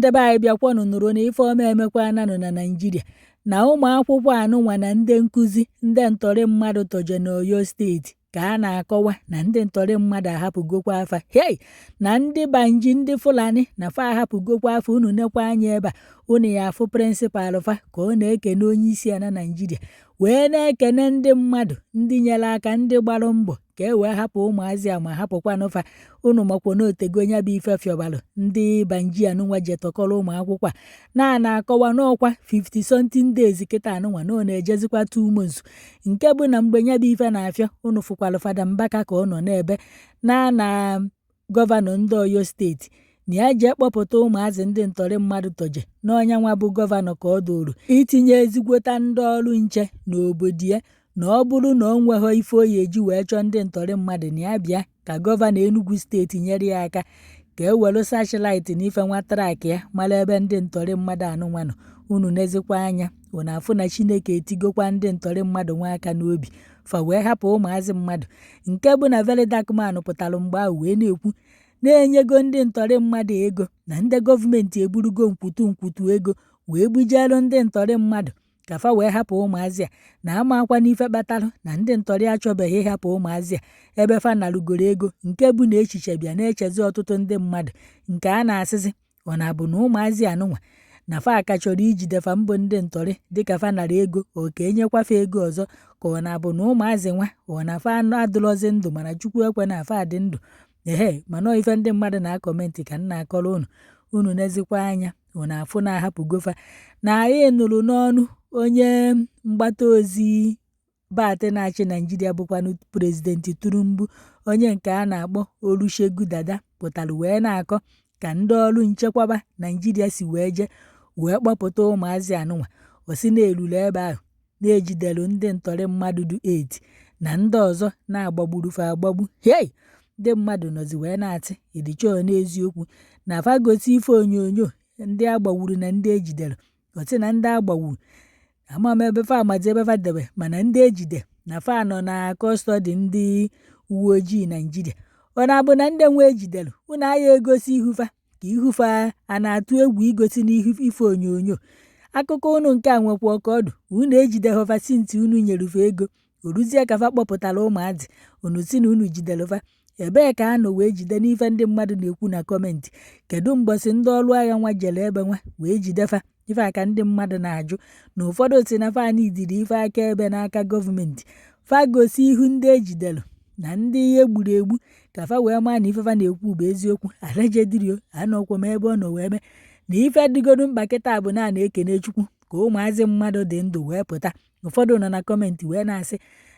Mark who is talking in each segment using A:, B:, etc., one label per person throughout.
A: Ndị be anyị, bịakwanụ nụrụ na ife ọma emekwananụ na Naịjirịa, na ụmụ akwụkwọ anụnwa na ndị nkụzi ndị ntọrị mmadụ tọje n'Oyo Steeti, ka a na-akọwa na ndị ntọrị mmadụ ahapụgokwa afa. Hei, na ndị bandit, ndị Fulani na fa ahapụgokwa afa. Unu nekwa anya ebe a, unu ya afụ principal fa ka ọ na-ekene onye isi ala Naịjirịa, wee na-ekene ndị mmadụ, ndị nyere aka, ndị gbarụ mbọ ka e wee hapụ ụmụazị a ma hapụkwanụ fa. Unu makwa na otego nya bụ ife fịọbalụ ndị bandit anụnwa jetọkọrọ ụmụ akwụkwọ a na na-akọwa n'ọkwa 50 something days kịta anụnwa, na ọ na-ejezikwa 2 months, nke bụ na mgbe nya bụ ife na-afịọ, unu fụkwalụ Fada Mbaka ka ọ nọ n'ebe na na gọvanọ ndị Oyo Steeti na ya jee kpọpụta ụmụazị ndị ntọrị mmadụ tọje n'ọnya nwa bụ gọvanọ, ka ọ dụrụ itinye ezigbota ndị ọrụ nche n'obodo ya, na ọ bụrụ na ọ nweghọ ife oyi eji wee chọọ ndị ntọrị mmadụ, na ya bịa ka gọvanọ Enugu Steeti nyere ya aka ka e welu searchlight na ife nwa track ya mara ebe ndị ntọrị mmadụ anụnwa nọ. Unu nezikwa anya, unu afụ na Chineke etigokwa ndị ntọrị mmadụ nwa aka n'obi, fa wee hapụ ụmụazị mmadụ, nke bụ na Very Dark Man pụtara mgbe ahụ wee na-ekwu na-enyego ndị ntọrị mmadụ ego, na ndị gọọmenti eburugo nkwutu nkwutu ego wee bujelu ndị ntọrị mmadụ ka fa wee hapụ ụmụazị a, na amakwa n'ife kpatalụ na ndị ntọrị achọbeghị ịhapụ ụmụazị a ebe fa narugoro ego, nke bụ na echiche bịa na-echezi ọtụtụ ndị mmadụ, nke a na-asịsị ọ na-abụ na ụmụazị anụnwa na fa ka chọrọ ijide fa mbụ ndị ntọrị dịka fa nara ego, ọ ka enyekwafa ego ọzọ, ka ọ na-abụ na ụmụazị nwa ọ na fa adụrọzi ndụ, mana Chukwu ekwe na fa dị ndụ. Ehe, mana ife ndị mmadụ na-acomment ka m na-akọrọ unu. Unu nezikwa anya, unu afụ na-ahapụgofa. Na anyị nụrụ n'ọnụ onye mgbata ozi party na-achị Naijiria, bụkwanụ President Tinubu, onye nke a na-akpọ Olusegun Dada, pụtara wee na-akọ ka ndị ọrụ nchekwaba Naijiria si wee jee wee kpọpụta ụmụazị anụnwa. Osi na-eruru ebe ahụ na-ejidelu ndị ntọrị mmadụ du 8 na ndị ọzọ na-agbagburufe agbagbu. Hei, ndị mmadụ nọzi wee na-atị ịdịchọọ n'eziokwu na fa gosi ife onyonyo ndị agbagburu na ndị ejidere. Ọtị na ndị agbagburu, ama m ebe fa amazi ebe fa debe, mana ndị ejide na fa nọ na custody ndị uwe ojii Naijiria. Ọ na-abụ na ndị nwe ejidere unu agha egosi ihu fa, ka ihu fa a na-atụ egwu igosi n'ihu ife onyonyo akụkọ unu. Nke a nwekwa ọka ọdụ unu ejide fa since unu nyerufe ego oruzie ka fa kpọpụtara ụmụazị unu si na unu jidere fa. Ebee ka a nọ wee jide n'ife ndị mmadụ na-ekwu na comment? Kedu mbọsị ndị ọrụ agha nwa jere ebe nwa wee jide fa? Ife a ka ndị mmadụ na-ajụ, na ụfọdụ si na fa nidiri ife akaebe n'aka gọọmenti, fa gosi ihu ndị ejidere na ndị egburu egbu, ka fa wee maa na ife fa na-ekwu bụ eziokwu. Allegedly anọkwa m ebe ọ nọ wee mee na ife dịgodu mkpa kịta bụ na a na-ekene Chukwu ka ụmụazị mmadụ dị ndụ wee pụta. Ụfọdụ nọ na comment wee na-asị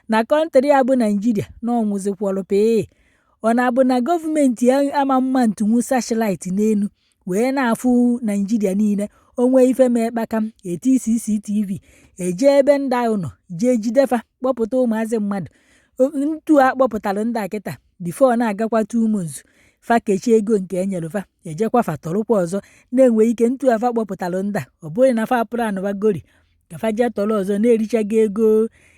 A: na country a bụ Naijiria na ọnwụzikwọrọ pịị. Ọ na-abụ na gọọmenti ama mma ntụnwu searchlight n'elu wee na-afụ Naijiria niile, onwe ife mee kpakam eti CCTV eje ebe ndị ahụ nọ jee jidefa, kpọpụta ụmụazị mmadụ. Ntu a kpọpụtara ndị a kịta, before na-agakwa 2 months, fa kechie ego nke enyere fa, ejekwa fa tọrụkwa ọzọ. Na-enwe ike ntu afa kpọpụtara ndị a, ọ bụghị na fa planụbagori ka fa jee tọrọ ọzọ na-erichago ego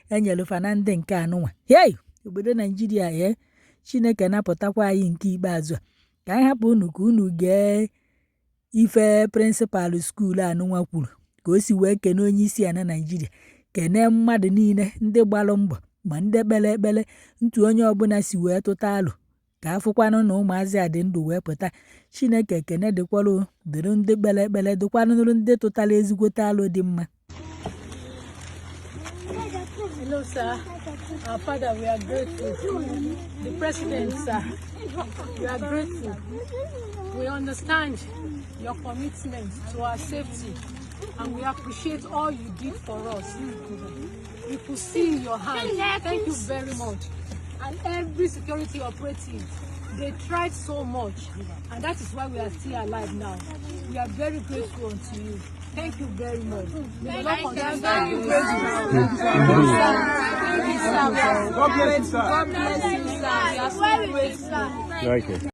A: enyere fa na ndị nke anụnwa. Hei, obodo Naijiria, ee, Chineke napụtakwa anyị nke ikpeazụ a. Ka anyị hapụ unu ka unu gee ife principal school anụnwa kwuru, ka o si wee kene onye isi ala Naijiria, kene mmadụ niile ndị gbalụ mbọ, ma ndị kpere ekpere, ntu onye ọbụla si wee tụta alụ ka afụkwanụ na ụmụazị a dị ndụ wee pụta. Chineke, ekene dịkwara dịrị ndị kpere ekpere, dịkwanụrụ ndị tụtara ezigbote alụ dị mma.
B: Hello, sir. Our father, we are grateful. The president, sir, we are grateful. We understand your commitment to our safety and we appreciate all you did for us. We could see your hand. Thank you very much. And every security operative, they tried so much, and that is why we are still alive now. We are very grateful unto you. Thank you very much. May the Lord continue to bless you.
C: Thank you, sir.
D: God bless you, sir.
C: God bless you, sir. We are so grateful.
D: Okay.